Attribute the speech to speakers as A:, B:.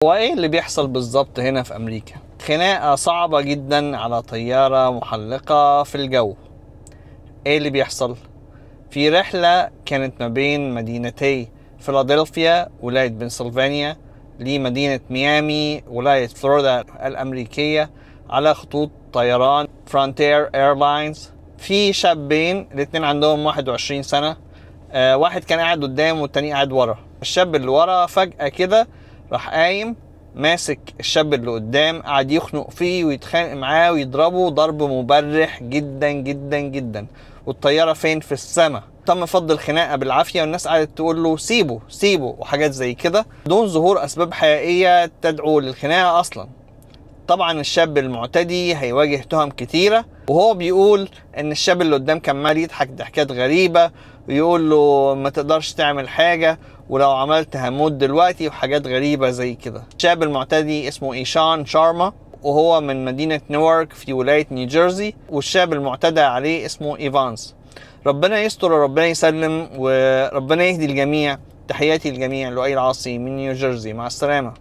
A: هو ايه اللي بيحصل بالظبط هنا في امريكا؟ خناقة صعبة جدا على طيارة محلقة في الجو. ايه اللي بيحصل؟ في رحلة كانت ما بين مدينتي فيلادلفيا ولاية بنسلفانيا لمدينة ميامي ولاية فلوريدا الأمريكية على خطوط طيران Frontier Airlines. في شابين الاتنين عندهم 21 سنة، واحد كان قاعد قدام والتاني قاعد ورا. الشاب اللي ورا فجأة كده راح قايم ماسك الشاب اللي قدام، قعد يخنق فيه ويتخانق معاه ويضربه ضرب مبرح جدا جدا جدا، والطيارة فين؟ في السماء. تم فض الخناقة بالعافية والناس قعدت تقول له سيبه سيبه وحاجات زي كده دون ظهور أسباب حقيقية تدعو للخناقة أصلا. طبعا الشاب المعتدي هيواجه تهم كتيرة، وهو بيقول ان الشاب اللي قدام كان مال يضحك ضحكات غريبة ويقول له ما تقدرش تعمل حاجة ولو عملت هموت دلوقتي وحاجات غريبة زي كده. الشاب المعتدي اسمه إيشان شارما وهو من مدينة نيويورك في ولاية نيوجيرسي، والشاب المعتدى عليه اسمه إيفانس. ربنا يستر وربنا يسلم وربنا يهدي الجميع. تحياتي للجميع، لؤي العاصي من نيوجيرسي، مع السلامة.